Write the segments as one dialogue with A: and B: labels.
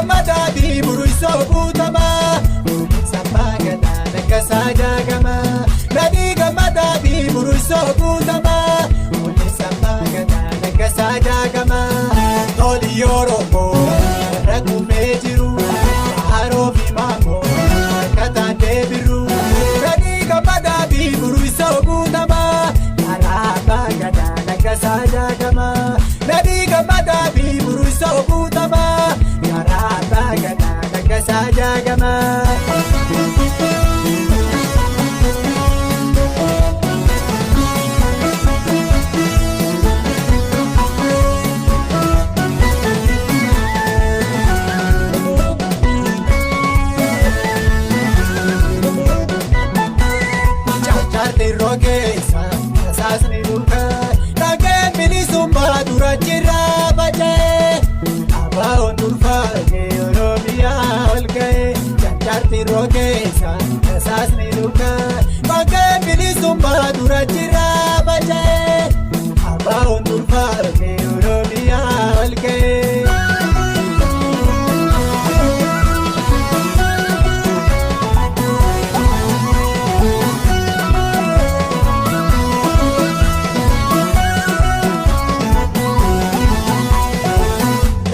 A: Gammadaa fi Buruisoo Guutamaa. Sabbaa Gadaa Naggasaa Jaagamaa. Nadhii Gammadaa fi Buruisoo Guutamaa. Sabbaa Gadaa Naggasaa Jaagamaa. Toli Oromoo warra kuufee jiru. Haroo fi Maamoo akkataan deebiru. Nadhii Gammadaa fi Buruisoo Guutamaa. Karaa Abbaa Gadaa Naggasaa Jaagamaa. Nadhii Gammadaa fi Buruisoo Guutamaa. Karaa Abbaa Gadaa Naggasaa Jaagamaa. Caaccaarri rogeessa tasaasni dhugaa dhageen bilisummaa dura jira faca'ee abaawoon durfaa'ee Oromiyaa ol ka'ee. Caaccaarri rogeessa tasaasni dhugaa dhageen bilisummaa dura jira faca'ee abaawoon durfaa'ee Oromiyaa ol ka'ee.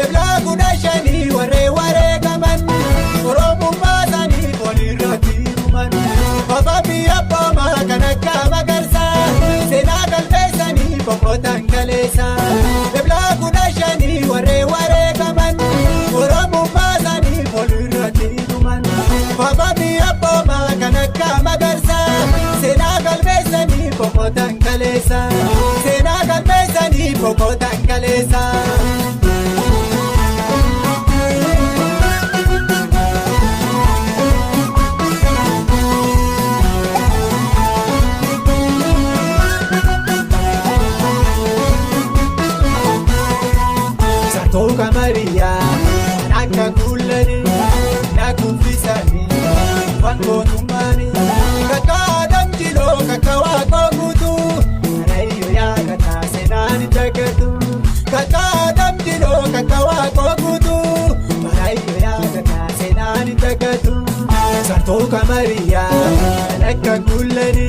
A: Eblaa 15 warree wareegaman Oromummaa isaanii walirratti hiruman. Abbaa fi abboomaa kan akka Magarsaa seenaa galmeessanii boqotan kaleessa. Eblaa 15 warree wareegaman Oromummaa isaanii walirratti hiruman. Abbaa fi abboomaa kan akka Magarsaa seenaa galmeessanii boqotan kaleessa. Seenaa galmeessanii boqotan kaleessa. Sartooka Mariyaa kan akka kullanii na kuffisanii wangootummaanii kakka Adam Jiloo kakka Waaqoo Guutuu Karayyo yaadataa seenaan hin dagatu kakka Adam Jiloo kakka Waaqoo Guutuu Karayyo yaadataa seenaan hin dagatu. Sartooka Mariyaa kan akka kullanii.